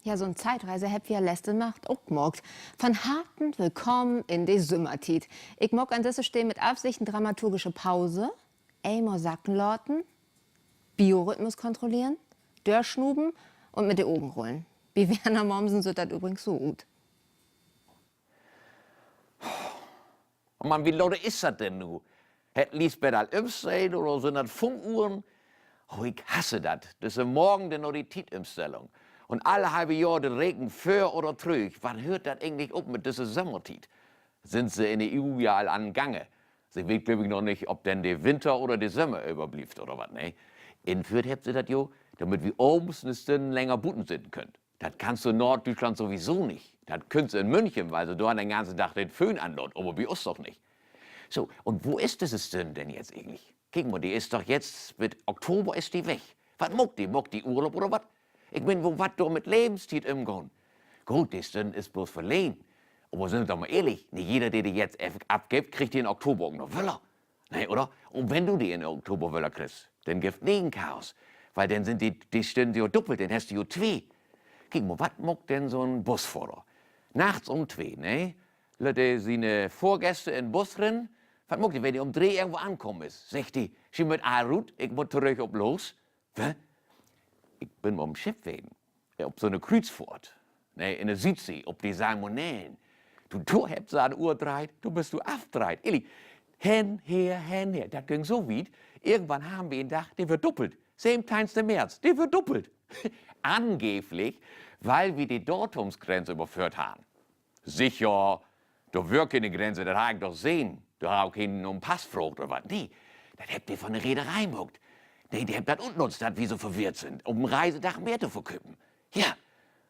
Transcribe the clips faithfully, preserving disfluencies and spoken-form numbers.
Ja, so'n Zeitreise hebbt wi ja letzte Nacht ok maakt. Von Harten willkamen in de Sümmertiet. Ik maak an düsse Steed mit Afsicht en dramaturgische Pause. Eenmal sacken laten, Biorhythmus kontrolleren, dörsnuven un mit de Ogen rullen. Bi Werner Momsen süht dat übrigens so ut. Man, wo laat is dat denn nu? Hett Liesbeth al ümstellt oder sünd dat Funkuhren? Oh, ik hasse dat. Düsse Morgen denn noch de Tietümstellung. Un alle halve Johr de Reken vör oder trüch. Wann höört dat egentlich op mit düsse Sömmertiet? Sünd se in de E U ja al an Gange. Se weet, glööv ik, noch nich, of denn de Winter oder de Sömmer överblifft oder wat, ne? Inföhrt hebbt se dat jo, dormit wi avends 'ne Stünn länger buten sitten köönt. Dat kannst du in Noorddüütschland sowieso nich. Dat köönt se in München, wiel se dor den ganzen Dag den Föhn anlaat, aver bi us doch nich. So, un wo is düsse Stünn denn jetzt egentlich? Kiek mal, de is doch jetzt, bit Oktober is de weg. Wat maakt de? Maakt de Urlaub oder wat? Ik meen, wo warrt dor mit Levenstiet ümgahn? Goot, de Stünn is bloots verleden. Aver sünd wi doch mal ehrlich, nich jeder, de de jetzt afgifft, kriggt de in Oktober ok noch woller. Nee, oder? Un wenn du de in Oktober woller kriggst, denn gifft 't negen Chaos. Wiel denn sünd de, de Stünnen jo duppelt, denn hest du jo twee. Kiek mal, wat maakt denn so'n Busfohrer? Nachts üm twee, ne? Lett de siene Fahrgäste in Bus rin. Wat maakt de, wenn de üm dree irgendwo ankamen is? Seggt de: Ji mööt all rut, ik mutt torüch op los. Wat? Ik bün mal op 'n Schipp ween. Op so'ne Krüüzfohrt. Nee, in de Südsee, op de Salmonellen. Du, dor hebbt se an de Uhr dreiht, dor büst du afdreiht. Ehrlich, hen, her, hen, her. Dat güng so wiet. Irgendwann harrn wi en Dag, de weer duppelt. Söventeihn März, de weer duppelt. Angeblich, wiel wi de Datumsgrenz överföhrt harrn. Sicher, dor weer kene Grenz, dat harr ik doch sehn. Dor harr ok keen na'n Pass fraagt oder wat. Nee, dat hebbt de von de Reederee maakt. Nee, de hebbt dat utnutzt, dat wi so verwirrt sünd, üm en Reisedag mehr to verköpen. Ja,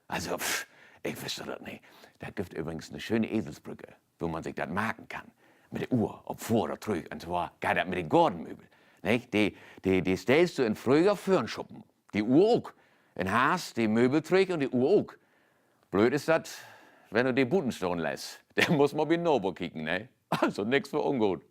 also, pff, ik wüss dat nich. Dat gifft übrigens 'ne schöne Eselsbrügge, wo man sik dat marken kann. Mit de Uhr, op vör oder trüch. Un zwar geiht dat mit de Goornmöbel. Nich? De, de, de stellst du in Fröhjohr vör'n Schuppen. De Uhr ok. In Harvst de Möbel trüch un de Uhr ok. Blööd is dat, wenn du de buten stahn lettst. Denn musst mal bi'n Naver kieken, ne? Also nix för ungoot.